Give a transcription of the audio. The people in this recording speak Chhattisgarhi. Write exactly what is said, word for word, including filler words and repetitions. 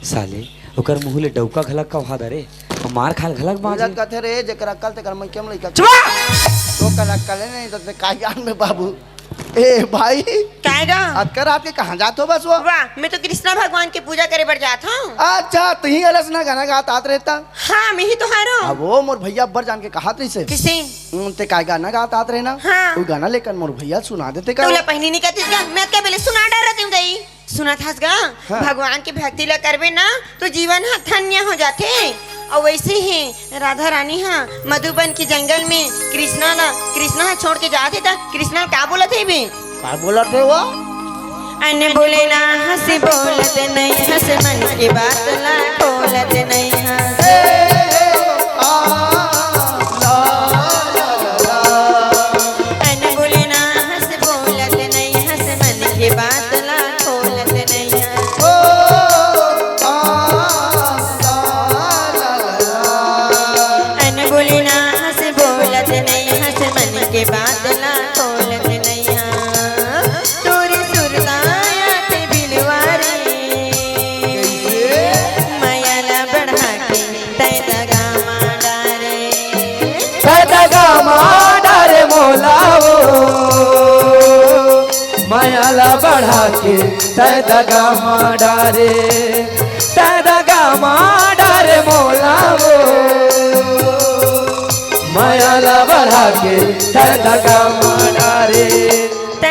साले, ओकर मुंह ले डौका घलक कहा दे रे, अउ मार खाल घलक बांच मिलत रे। कथे रे, जेकर अक्कल तेकर मइके म लइका। चुप! तो कर अक्कल है नहीं तो ते का जान में बाबू। ए भाई, काय गा? अतका रात के कहाँ जात हो बस वो? वाह, मैं तो कृष्णा भगवान के पूजा करे बर जात हूँ। अच्छा, तुही अलस ना गाना गात आत रहता। हाँ, मैं ही तो हारो। अब वो मोर भैया अब्बर जान के कहात रहिसे। किसे? हम्म, ते काय गाना गात आत रहे ना? हाँ। वो गाना लेकर मोर भैया सुना देते का? तोला पहली नहीं कहती क्या? मैं क्या बेले सुना डर रहती हूँ गई। सुनत हस गा, हाँ। भगवान के भक्ति ला करबे ना, तो जीवन ह धन्य हो जाथे। अउ वैसे ही राधा रानी ह मधुबन के जंगल में कृष्णा ला, कृष्णा ह छोड़ के जाथे, त कृष्णा ला का बोलत हे बे? का बोलत हे वो? अन बोले ना हंस बोलत नहीं हंस, मन की बात ला खोलत नहीं हंस। अन बोले ना हंस बोलत नहीं हंस, मन की बात ला खोलत नहीं हंस। अन बोले ना हंस बोलत नहीं हंस, मन की बात ला खोलत नहीं हंस। तोरे सुरताया ते बिलवा रे, मया ला बढ़ा के तै दगा मा डारे। तै दगा मा डारे मोला वो, मया ला बढ़ा के तै दगा मा डारे। तै दगा मा डारे मोला वो, मया ला बढ़ा के तै दगा मा डारे।